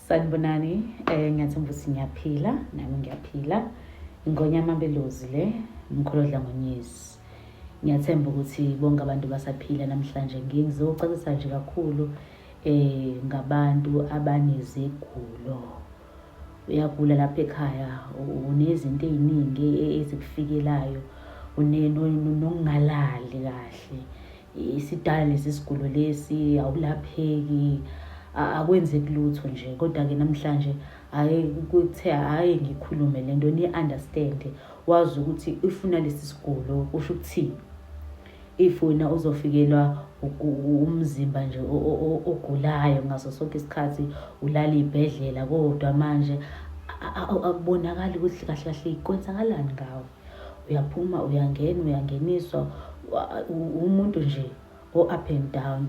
Sanibonani, ngiyathemba ukuthi ngiyaphila, nami ngiyaphila. Ingonyama belozi le, umkhulu odla ngonyezi. Ngiyathemba ukuthi bonke abantu basaphila namhlanje. Ngizocacisa nje kakhulu ngabantu abanezigulo. Uyagula lapha ekhaya, unezinto ey'ningi ezikufikelayo, nokungalali kahle. Isidala lesi sigulo lesi, awulapheki, akwenzeki lutho nje. Kodwa-ke namhlanje ake kuthe ake ngikhulume le nto niyi-understand-e, wazi ukuthi ifuna lesi sigulo kusho ukuthini. If wena uzofikelwa umzimba nje ogulayo ngaso sonke isikhathi, ulala iy'bhedlela kodwa manje akubonakali ukuthi kahle kahle kwenzakalani ngawe. Uyaphuma uyangena uyangeniswa, umuntu nje o-up and down.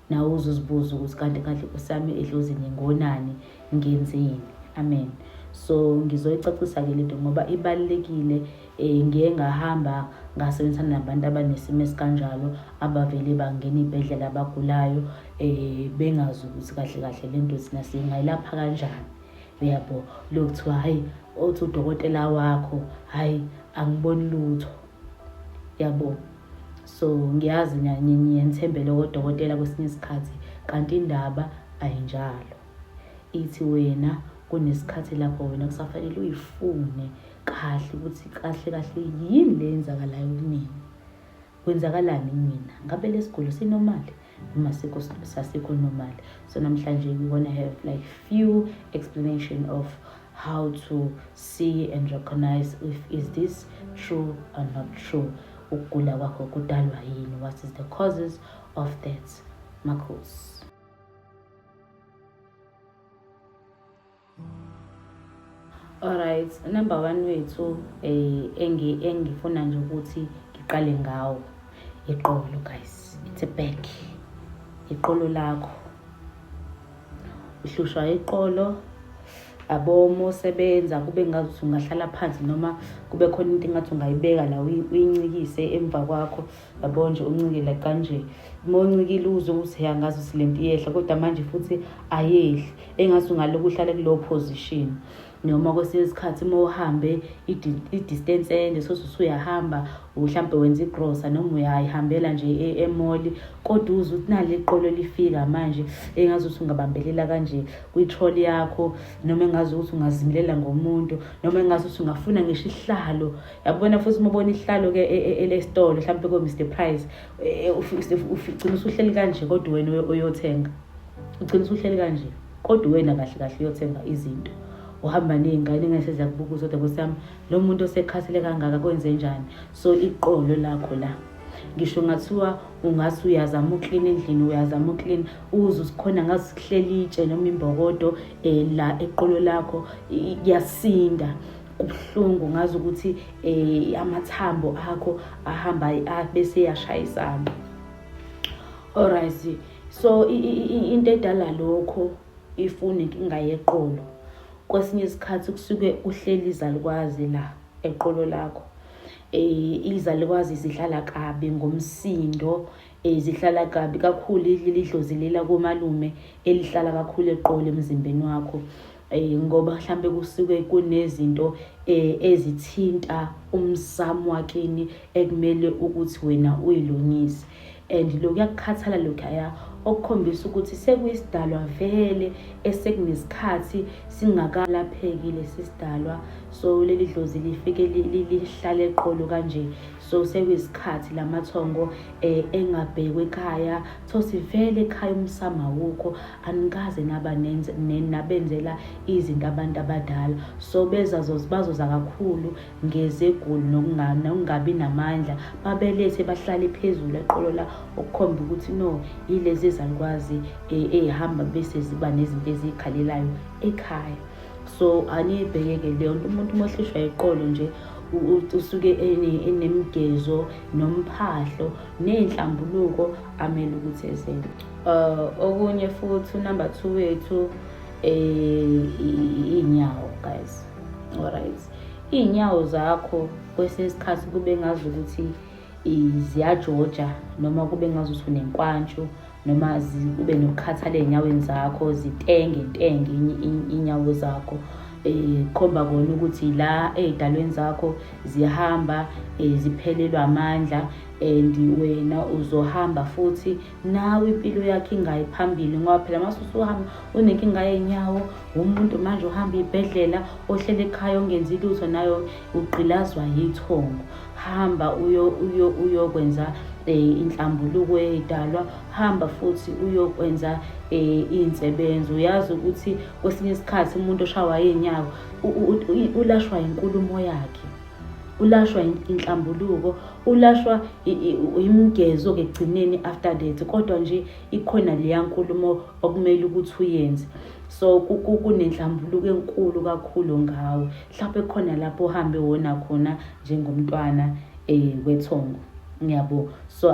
Nawe uze uzibuze ukuthi kanti kahle Nkosi yami edlozini ngonani, ngenzeni. Amen. So ngizoyicacisa-ke lento ngoba ibalulekile. Ngiye ngahamba ngasebenzisana nabantu abanesimo esikanjalo, abavele bangena iy'bhedlela abagulayo, bengazi ukuthi kahle kahle le nto thina singayilapha kanjani. Uyabo, lokhu kuthiwa hhayi, othi udokotela wakho, hhayi angiboni lutho. Yabo. So ngiyazi ngiye ngithembele kodokotela kwesinye isikhathi, kanti indaba ayinjalo. Ithi wena kunesikhathi lapho wena kusafanele uyifune kahle ukuthi kahle kahle yini le yenzakalayo kumina. Kwenzakalani kumina? Ngabe lesigulo sinormal noma sikho sasikho normal? So namhlanje we wanna have like few explanation of how to see and recognize if is this true or not true. Ukugula kwakho kudalwa yini? What is the causes of that? Makhosi. Alright, number one wethu engifuna nje ukuthi ngiqale ngawo iqolo guys. It's a back. Iqolo lakho. Uhlushwa iqolo, yabo uma usebenza kube ngathi ungahlala phansi noma kube khona into engathi ungayibeka la uyincikise emva kwakho, yabo nje uncike la kanje. Uma uncikile uzwe ukuthi ya ngazi ukuthi lento iyehla, kodwa manje futhi ayehli, engathi ungalokhu uhlale kuleyo position. Noma kwesinye isikhathi uma uhambe i-distance ende, sothi usuyahamba mhlampe wenza igrosa noma uyayihambela nje emoli, kodwa uzwe ukuthi nali iqolo lifika manje, engazi ukuthi ungabambelela kanje kwi-trolley yakho, noma engazi ukuthi ungazimilela ngomuntu, noma engazi ukuthi ungafuna ngisho isihlalo. Yabona futhi uma ubona isihlalo-ke elesitolo mhlampe ko-Mr Price, ugcina usuhleli kanje kodwa wena uyothenga. Ugcina usuhleli kanje kodwa wena kahle kahle uyothenga izinto. Uhamba ney'ngane engase ziyakubuka kodwa Nkosi yami, lo muntu osekhathele kangaka kwenze njani? So iqolo lakho la, ngisho ngathiwa ungathi uyazama uklina endlini, uyazama uklina, uzwe usikhona ngathi kuhleli itshe noma imbokodo la eqolo lakho, kuyasinda, kubuhlungu, ngazi ukuthi amathambo akho ahamba bese eyashayisana. Alright, so into edala lokho ifuna inkinga yeqolo, kwesinye isikhathi kusuke kuhleli izalukwazi la eqolo lakho. Izalukwazi zihlala kabi ngomsindo, zihlala kabi kakhulu, idlozi lela komalume elihlala kakhulu eqolo emzimbeni wakho. Ngoba mhlambe kusuke kunezinto ezithinta umsamo wakini ekumele ukuthi wena uyilungise. And lokhu kuyakukhathala lokhaya, okukhombisa ukuthi sekuyisidalwa vele esekunesikhathi singakalapheki lesi sidalwa. So leli dlozi lifike lihlale eqolo kanje. So sekuyisikhathi lamathongo engabhekwe ekhaya, thosi vele ekhaya umsamo awukho, anikaze naba nabenzela izinto abantu abadala. So bazoza kakhulu ngezegulo nokungabi namandla, babelethe bahlale phezulu eqolo la, okukhomba ukuthi no, yilezi ezalukwazi ey'hamba bese ziba nezinto eziy'khalelayo ekhaya. So aniyibheke-ke leyo nto. Umuntu uma ohlushwa iqolo nje usuke enemigezo nomphahlo ney'nhlambuluko amele ukuthi ezenze. Okunye futhi unumber 2 wethu iy'nyawo guys. Alright, iy'nyawo zakho kwesinye isikhathi kube ngazi ukuthi ziyajoja noma kube ngazi ukuthi unenkwantshu. Noma ube nokukhathala ey'nyaweni zakho, zitenge ntenge iy'nyawo zakho. Khomba kona ukuthi la ey'dalweni zakho zihamba ziphelelwa amandla, and wena uzohamba futhi nawe impilo yakho ingayi phambili, ngoba phela mase usuhamba unenkinga yey'nyawo, umuntu manje uhamba iy'bhedlela, ohlele ekhaya ongenzi lutho, nayo ugqilazwa yithongo. Hamba uyokwenza inhlambuluko yey'dalwa, hamba futhi uyokwenza iy'nsebenzo. Uyazi ukuthi kwesinye isikhathi umuntu oshawa iy'nyawo ulashwa inkulumo yakhe, ulashwa inhlambuluko, ulashwa imigezo-ke ekugcineni after that, kodwa nje ikhona leya nkulumo okumele ukuthi uyenze. So kunenhlambuluko enkulu kakhulu ngawe. Mhlawumbe khona lapho uhambe wona khona njengomntwana wethongo, ngiyabo. So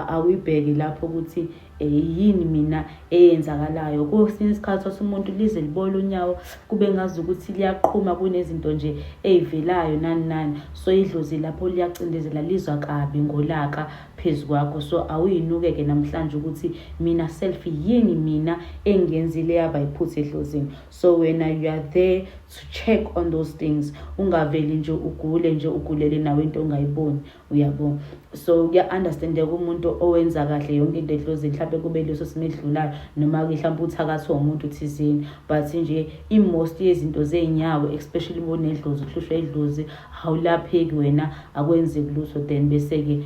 awuyibheke lapho ukuthi yini mina eyenzakalayo. Kwesinye isikhathi wathi umuntu lize libole unyawo, kube ngazi ukuthi liyaqhuma, kunezinto nje ey'velayo nani nani. So idlozi lapho liyacindezela, lizwa kabi ngolaka phezu kwakho. So awuyinuke-ke namhlanje ukuthi mina self yini mina engiyenzile yaba iphutha edlozini. So wena you are there to check on those things, ungaveli nje ugule nje, ugulele nawe into ongayiboni, uyabo. So kuya-understandeka umuntu owenza kahle yonke into edlozini, mhlawumbe kube leso simo edlulayo, noma-ke mhlawumbe uthakathwe umuntu thizeni, but nje i-most yezinto zey'nyawo, especially bonedlozi, uhlushwa idlozi, awulapheki wena, akwenzeki lutho, then bese-ke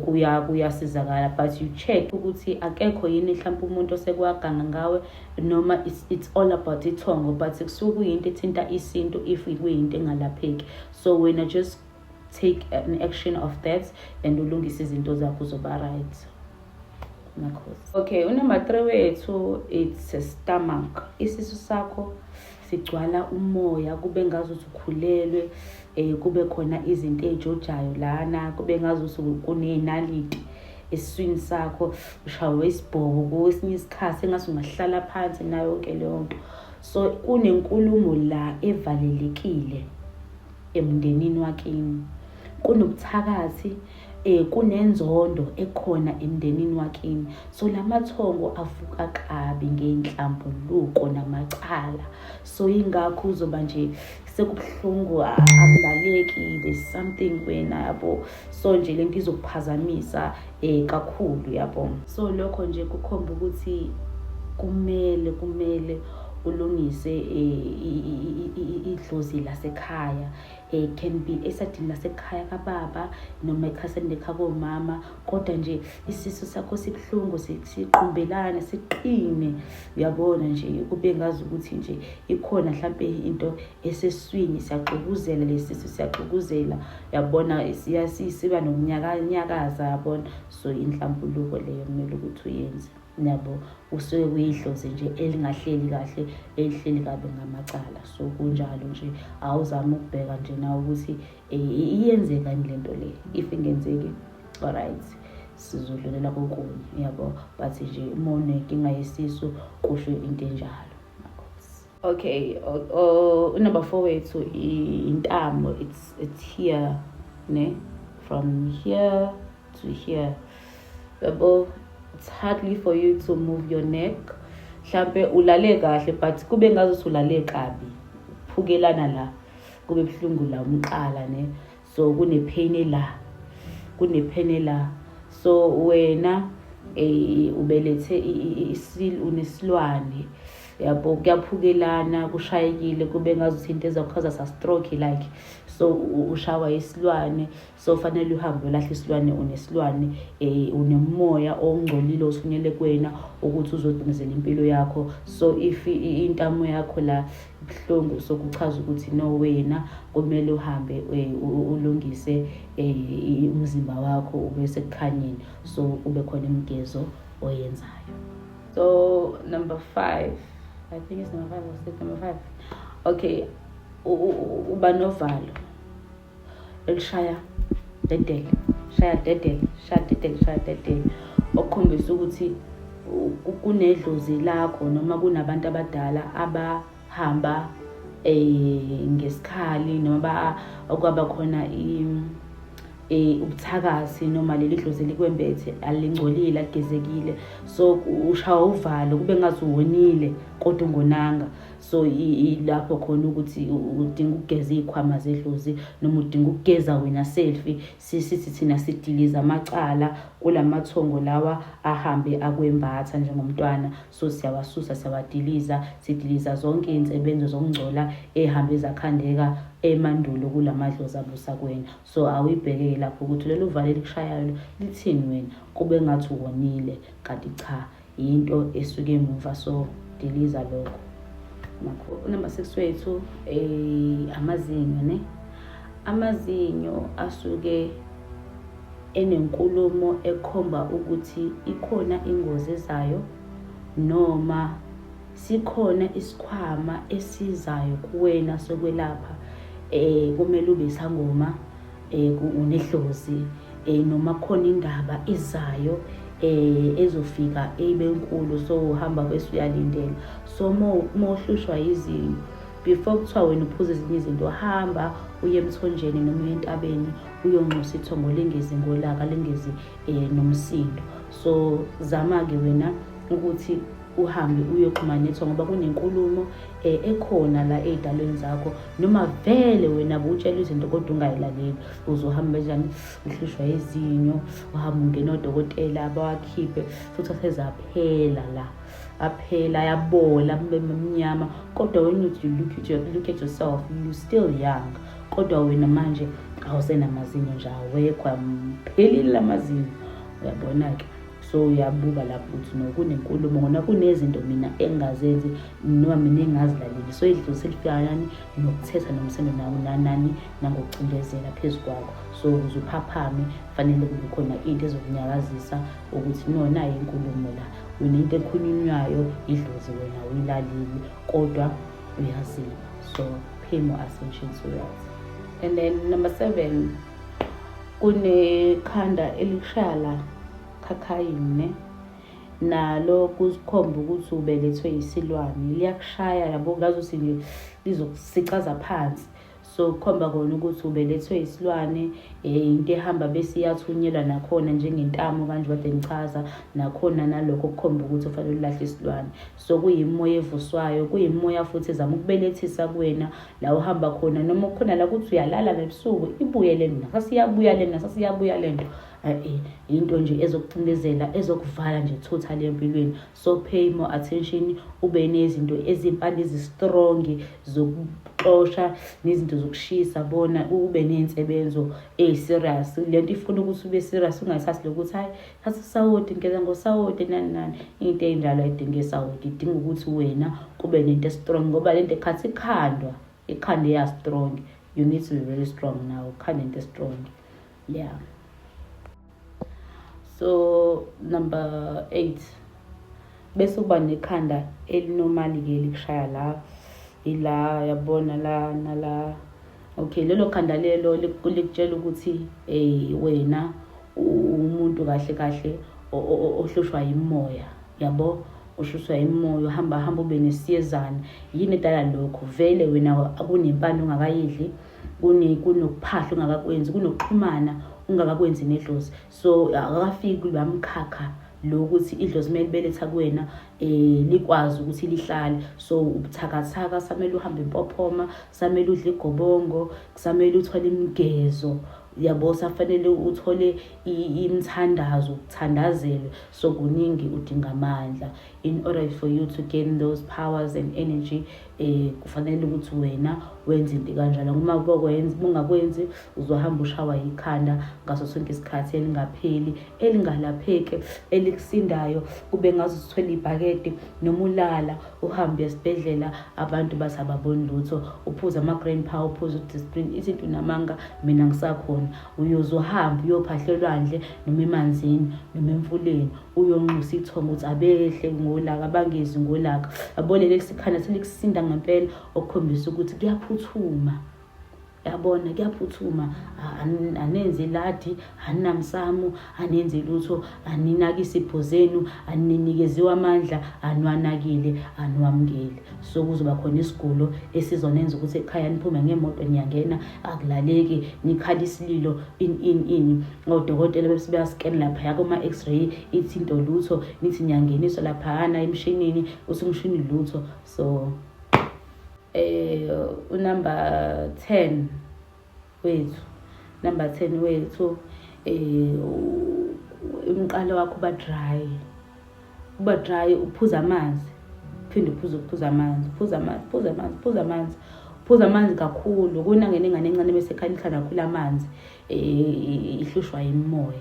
kuya kuyasizakala. But you check ukuthi akekho yini mhlawumbe umuntu osekwaganga ngawe, noma it's all about ithongo, but kusuke kuyinto ethinta isintu if kuyinto engalapheki. So wena just take an action of that and ulungise izinto zakho, uzoba right, makhosi. Okay, unumber 3 wethu, it's a stomach. Isisu sakho sigcwala umoya, kube ngazuthi ukhulelwe, kube khona izinto ey'jojayo lana, kube ngazuthi kuney'naliti esiswini sakho, ushawe isibhobo kwesinye isikhathi, engathi ungahlala phansi nayo yonke leyo nto. So kunenkulumo la evalelekile emndenini wakini, kunobuthakathi, kunenzondo ekhona emndenini wakini. So lamathongo avuka kabi ngey'nhlambuluko namacala. So ingakho uzoba nje sekubuhlungu, akulaleki, there's something wena, yabo. So nje lento izokuphazamisa kakhulu, yabo. So lokho nje kukhomba ukuthi kumele ulungise idlozi lasekhaya. Can be esadini lasekhaya kababa noma ekhaseni lekhakomama, kodwa nje isisu sakho sibuhlungu, siqumbelane, siqine, uyabona nje, kube ngazi ukuthi nje ikhona mhlampe into eseswini, siyaxukuzela lesisu, siyaxukuzela, uyabona, siba nokunyakanyakaza, yabona. So inhlambuluko leyo kumele ukuthi uyenze, yabo. Usuke kuyidlozi nje elingahleli kahle, elihleli kabi ngamacala. So kunjalo nje, awuzame ukubheka nje nawe ukuthi iyenzeka yini lento le. If ingenzeki, alright, sizodlulela kokunye, yabo. But nje uma unenkinga yesisu, kusho into enjalo. Okay, unumber 4 wethu, intamo. It's here ne, from here to here, yabo. It's hardly for you to move your neck. Mhlambe ulale kahle, but kube ngazuthi ulale kabi, phukelana la, kube buhlungu la umqala ne. So kune-pain la, kune-pain la. So wena ubelethe unesilwane, yabo, kuyaphukelana, kushayekile, kube ngazuthi into ezakukhaza sa stroke like. So ushawa isilwane, so fanele uhambe ulahle isilwane. Unesilwane, unemoya ongcolile othunyelwe kuwena ukuthi uzodumezela impilo yakho. So if intamo yakho la ibuhlungu, so kuchaza ukuthi no, wena kumele uhambe ulungise umzimba wakho ube sekukhanyeni, so kube khona imigezo oyenzayo. So number 5, I think it's number 5 or 6, number 5. Okay, uba novalo elishaya dedele, shaya dedele, shaya dedele, shaya dedele, okukhombisa ukuthi kunedlozi lakho noma kunabantu abadala abahamba ngesikhali, noma okwaba khona Ubuthakathi noma leli dlozi elikwembethe alingcolile, aligezekile, so ushawa uvalo kube ngathi uwonile kodwa ungonanga. So ilapho khona ukuthi udinga ukugeza iy'khwama zedlozi noma udinga ukugeza wena self. Sithi thina sidiliza amacala kulamathongo lawa ahambe akwembatha njengomntwana, so siyawasusa, siyawadiliza, sidiliza zonke iy'nsebenzo zokungcola ey'hambe zakhandeka emandulo kulamadlozi abusa kuwena. So awuyibheke-ke lapho ukuthi lolu valo elikushayayo lithini wena, kube ngathi uwonile kanti cha, yinto esuke emuva. So diliza lokho nakho. Number 6 wethu, amazinyo ne. Amazinyo asuke enenkulumo ekhomba ukuthi ikhona ingozi ezayo noma sikhona isikhwama esizayo kuwena sokwelapha. Kumele ube isangoma, unedlozi, noma khona indaba izayo ezofika ibe nkulu, so uhamba bese uyalindela. So mohlushwa izinyo, before kuthiwa wena uphuza ezinye izinto, hamba uye emthonjeni noma uye entabeni uyonxusa ithongo lingezi ngolaka, lingezi nomsindo. So zama-ke wena ukuthi uhambe uyoxhumana nethongo ngoba kunenkulumo ekhona la ey'dalweni zakho, noma vele wena butshelwa izinto kodwa ungayilaleli. Uzohamba kanjani uhlushwa izinyo, uhamba ungena odokotela bawakhiphe futhi asezaphela la, aphela, ayabola, abe mnyama, kodwa when you look at yourself, you still young, kodwa wena manje awusenamazinyo nje, awekho, amphelile lamazinyo, uyabona-ke. So uyabuka lapho ukuthi no, kunenkulumo ngona kunezinto mina engingazenzi noma mina engingazilaleli. So idlozi selifika nani nokuthetha nomsendo nawo nanani nangokucindezela phezu kwakho. So ukuze uphaphame fanele kube khona into ezokunyakazisa ukuthi no, nayi inkulumo la wena, into ekhulunywayo idlozi wena uyilaleli kodwa uyaziba. So pay more attention to that. And then number 7, kunekhanda elikushaya la khakhayini ne, nalo kusikhomba ukuthi ubelethwe isilwane, liyakushaya yabo, ngazuthi nje lizokusicaza phansi. So kukhomba kona ukuthi ubelethwe isilwane, into ehamba bese iyathunyelwa nakhona njengentamo kanje kade ngichaza nakhona, nalokho kukhomba ukuthi ufanele ulahle isilwane. So kuyimoya evuswayo, kuyimoya futhi ezama ukubelethisa kuwena la uhamba khona, noma kukhona la kuthi uyalala nebusuku ibuye le nto, sasiyabuya le nto, sasiyabuya le nto. Into nje ezokucindezela, ezokuvala nje totally empilweni. So pay more attention, ube nezinto ezimpande ezi-strong zokuxosha nezinto zokushisa bona, ube ney'nsebenzo ey'serious. Le nto ifuna ukuthi ube serious, ungayithathi lokuthi hayi, thatha usawoti, ngeza ngosawoti, nani nani, into ey'njalo ayidingi isawoti, idinga ukuthi wena kube nento e-strong, ngoba le nto ekhathi ikhandwa ikhanda iya-strong. You need to be very strong now, ukhanda into e-strong, yeah. So number 8, bese kuba nekhanda eli-normal-ke likushaya la, ila yabona la nala. Okay, lelo khanda lelo likutshela ukuthi wena umuntu kahle kahle ohlushwa yimoya, yabo, ushuswa imoya, uhamba hamba ube nesiyezana. Yini edala lokho? Vele wena kunempande ongakayidli, kunokuphahla ungakakwenzi, kunokuxhumana ungakakwenzi nedlozi. So akakafiki kulowa mkhakha lokuthi idlozi kumele libeletha kuwena, likwazi ukuthi lihlale. So ubuthakathaka, samele uhambe impophoma, samele udle igobongo, kusamele uthole imigezo, yabo, safanele uthole imithandazo, ukuthandazelwe. So kuningi, udinga amandla in order for you to gain those powers and energy. Kufanele ukuthi wena wenze into kanjalo, uma bokwenza ungakwenzi uzohamba ushawa ikhanda ngaso sonke isikhathi, elingapheli, elingalapheki, elikusindayo, kube ngaze uthwele ibhakede noma ulala uhambe esibhedlela, abantu bathi ababoni lutho, uphuze ama-Grand Power, uphuze u-Disprin, izinto namanga mina ngisakhona. Uyoze uhambe uyophahla elwandle noma emanzini noma emfuleni, uyonxusa ithongo ukuthi abehle ngolaka, abangezi ngolaka, yabo. Leli sikhanda selikusinda ngempela, okukhombisa ukuthi kuyaphuthuma. Yabona, kuyaphuthuma, anenzi iladi, aninamsamo, anenzi lutho, aninaki isipho zenu, aninikeziwe amandla, aniwanakile, aniwamukeli. So kuzoba khona isigulo esizonenza ukuthi ekhaya niphume ngemoto, niyangena, akulaleki, nikhala isililo, in in in odokotela bese beyascan laphaya kuma-X-ray, ithi into lutho, nithi niyangeniswa laphayana emshinini, uthi umshini lutho. So unumber 10 wethu, number 10 wethu, umqalo wakho uba dry, uba dry. Uphuza amanzi, uphinde uphuze, uphuza amanzi, uphuza amanzi, uphuza amanzi, uphuza amanzi, uphuza amanzi kakhulu. Kunangena ingane encane bese ekhaya ihlala kakhulu amanzi, ihlushwa imimoya.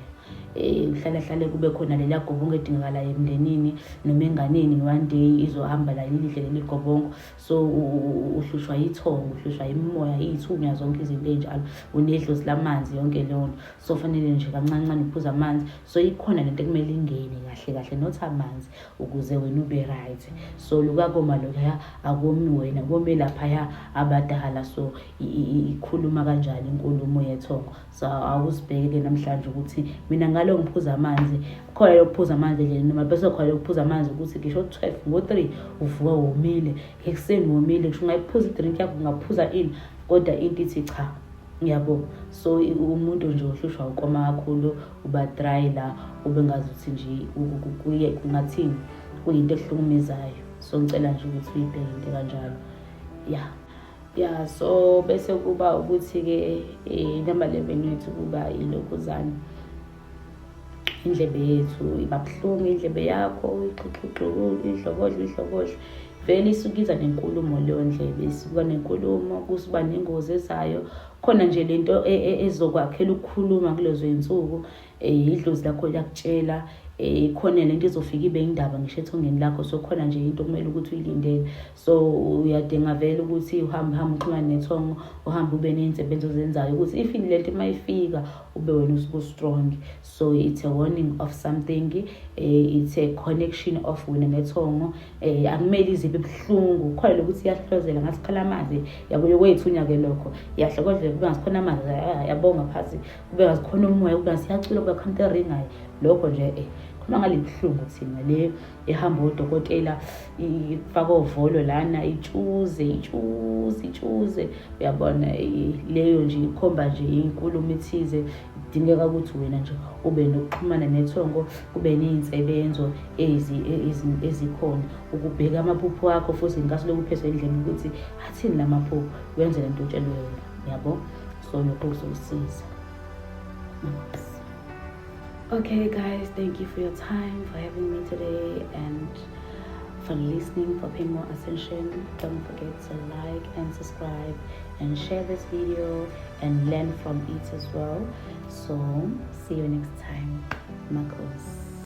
Kuhlala hlale kube khona lela gobongo edingakalayo emndenini noma enganeni. One day izohamba la lilihle leli gobongo. So uhlushwa yithongo, uhlushwa imimoya, iy'thunywa, zonke izinto ey'njalo, unedlozi lamanzi, yonke leyo nto. So fanele nje kancane ncane uphuze amanzi. So ikhona lento ekumele ingene kahle kahle, not amanzi, ukuze wena ube right. So lukakoma lokuya, akomi wena, kome laphaya abadala. So ikhuluma kanjani inkulumo yethongo? So awusibheke namhlanje ukuthi mina ngalo ngiphuza amanzi, khona lokuphuza amanzi endleleni, noma bese khona lokuphuza amanzi ukuthi ngisho 12 ngo-3 uvuka womile, ekuseni womile, ngisho ungayiphuza idrink yakho, ungaphuza ini, kodwa into ithi cha, yabo. So umuntu nje ohlushwa ukoma kakhulu, uba dry la, ube ngazuthi nje kuye kungathini, kuyinto ehlukumezayo. So ngicela nje ukuthi uyibheke into kanjalo, ya. So bese kuba ukuthi-ke number 11 wethu kuba ilokhuzana, indlebe yethu iba buhlungu, indlebe yakho ixhuxhuxhu, idlokodlo, idlokodlo. Vele isuke iza nenkulumo leyo ndlebe, isuka nenkulumo, kusuba nengozi ezayo khona nje. Lento ezokwakhela ukukhuluma kulezo y'nsuku, idlozi lakho liyakutshela, ikhona lento izofika ibe indaba ngisho ethongeni lakho. So khona nje into okumele ukuthi uyilindele. So uyadinga vele ukuthi uhambe uhambe uxhumane nethongo, uhambe ube ney'nsebenzo ozenzayo ukuthi if lento uma ifika ube wena usuke strong. So it's a warning of something, it's a connection of wena nethongo. Akumele izibe buhlungu, khona lokuthi iyahlozela ngathi khala amanzi, yabo, yokwethunya-ke lokho, iyahlokodlela kube ngathi khona amanzi, yabo, ngaphansi kube ngathi khona umoya, kube ngathi iyacula, kube khona into eringayo. Lokho nje khona ngale buhlungu thina le ehamba odokotela, ifaka ovolo lana, itshuze, itshuze, itshuze, uyabona. Leyo nje ikhomba nje inkulumo ethize. Kudingeka ukuthi wena nje ube nokuxhumana nethongo, kube ney'nsebenzo ezikhona ukubheka amaphupho akho futhi ngenkathi lokhu uphethwe indlebe ukuthi athini la maphupho, wenze lento otshelwe yona, yabo. So lokho kuzokusiza. Okay guys, thank you for your time, for having me today and for listening, for paying more attention. Don't forget to like and subscribe and share this video and learn from it as well. So see you next time. Makhosi.